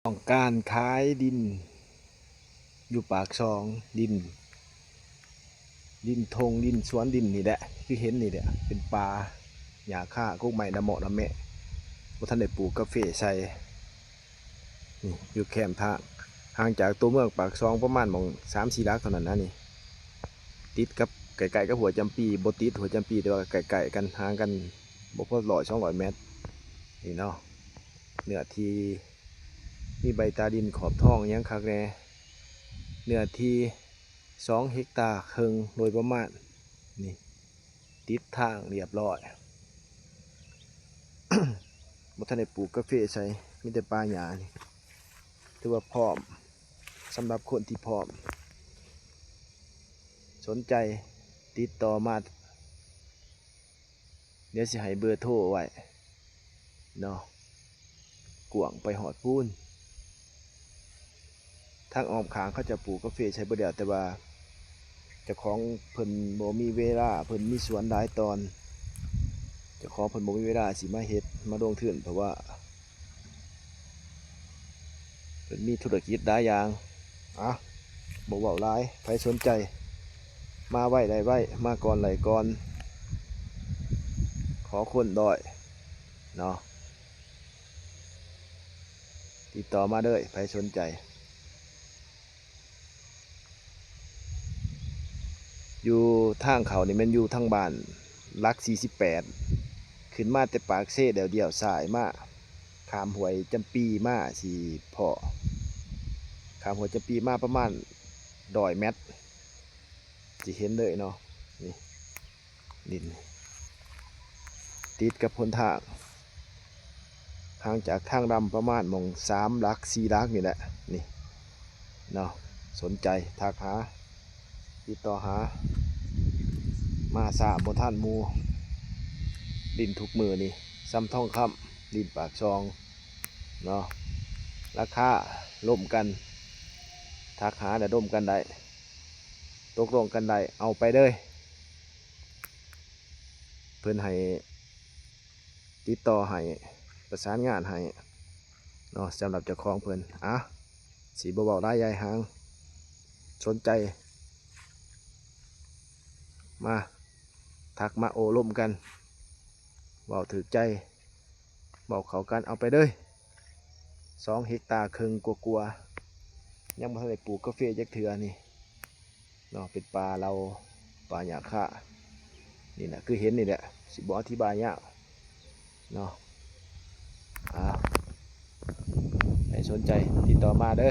ຕ້ອງການຂາຍດິນຢູ່ປາກຊ່ອງ ດິນ ດິນທົ່ງ ດິນສວນ ດິນນີ້ແຫຼະ ຄືເຫັນນີ້ແຫຼະ ເປັນປ່າຫຍ້າຄາ ກົກໄມ້ ດຳເມາະດຳແມະ ບໍ່ທັນໄດ້ປູກກາເຟໃສ່. ນີ້ຢູ່ແຄມທາງ ຫ່າງຈາກຕົວເມືອງປາກຊ່ອງປະມານໝ່ອງສາມສີ່ຫຼັກເທົ່ານັ້ນນະນີ້ ຕິດກັບ ໃກ້ໆກັບຫ້ວຍຈຳປີ ບໍ່ຕິດຫ້ວຍຈຳປີ ແຕ່ວ່າໃກ້ໆກັນ ຫ່າງກັນບໍ່ພໍຮ້ອຍສອງຮ້ອຍແມັດນີ້ເນາະ. ເນື້ອທີ່ມີໃບຕາດິນຂອບທອງຫຍັງຄັກແນ່ ເນື້ອທີ່ສອງເຮັກຕາເຄິ່ງໂດຍປະມານ ນີ້ ຕິດທາງລຽບຮ້ອຍ ບໍ່ທັນໄດ້ປູກກາເຟໃສ່ ມີແຕ່ປ່າຫຍ້ານີ້ ຖືວ່າພ້ອມ ສຳລັບຄົນທີ່ພ້ອມ ສົນໃຈຕິດຕໍ່ມາ ດຽວຊິໃຫ້ເບີໂທໄວ້ເນາະ ກວ້າງໄປຮອດພຸ້ນ ທາງອ້ອມຂ້າງເຂົາເຈົ້າປູກກາເຟໃສ່ເບິດແລ້ວ ແຕ່ວ່າເຈົ້າຂອງເພິ່ນບໍ່ມີເວລາ ເພິ່ນມີສວນຫຼາຍຕອນ ເຈົ້າຂອງເພິ່ນບໍ່ມີເວລາຊິມາເຮັດ ມາລົງທຶນ ເພາະວ່າ ເພິ່ນມີທຸລະກິດຫຼາຍຢ່າງ. ອະ ບໍ່ເວົ້າຫຼາຍ ໃຜສົນໃຈມາໄວໄດ້ໄວ ມາກ່ອນໄດ້ກ່ອນ ຂໍຄົນດ້ອຍເນາະ ຕິດຕໍ່ມາເລີຍ ໃຜສົນໃຈ. ຢູ່ທາງເຂົ້ານີ້ແມ່ນຢູ່ທາງບ້ານຫຼັກສີ່ສິບແປດ ຂຶ້ນມາແຕ່ປາກເຊແລ້ວລ້ຽວຊ້າຍມາ ຂ້າມຫ້ວຍຈຳປີມາຊິພໍ້ ຂ້າມຫ້ວຍຈຳປີມາປະມານຮ້ອຍແມັດ ຊິເຫັນເລີຍເນາະ ນີ້ ດິນ ຕິດກັບຫົນທາງ ຫ່າງຈາກທາງດຳປະມານໝ່ອງສາມຫຼັກ ສີ່ຫຼັກນີ້ແຫຼະ ນີ້ເນາະ ສົນໃຈທັກຫາ ຕິດຕໍ່ຫາ ມາຊ້າບໍ່ທັນໝູ່ ດິນທຸກມື້ນີ້ສ່ຳທອງຄຳ ດິນປາກຊ່ອງເນາະ ລາຄາລົມກັນ ທັກຫາແລ້ວລົມກັນໄດ້ ຕົກລົງກັນໄດ້ ເອົາໄປເລີຍ ເພິ່ນໃຫ້ ຕິດຕໍ່ໃຫ້ ປະສານງານໃຫ້ເນາະ ສຳລັບເຈົ້າຂອງເພິ່ນ. ອະ ຊິບໍ່ເວົ້າຫຼາຍຢາຍຫາງ ສົນໃຈ ມາ ທັກມາໂອ້ລົມກັນ ເວົ້າຖືກໃຈ ເວົ້າເຂົ້າກັນ ເອົາໄປເລີຍ ສອງເຮັກຕາເຄິ່ງກວ່າໆ ຍັງບໍ່ທັນໄດ້ປູກກາເຟຈັກເທື່ອນີ້ ເນາະ ເປັນປ່າເຫຼົ່າ ປ່າຫຍ້າຄາ ນີ້ນະ ຄືເຫັນນີ້ແຫຼະ ຊິບໍ່ອະທິບາຍຍາວເນາະ. ອາ ໃຜສົນໃຈຕິດຕໍ່ມາເດີ.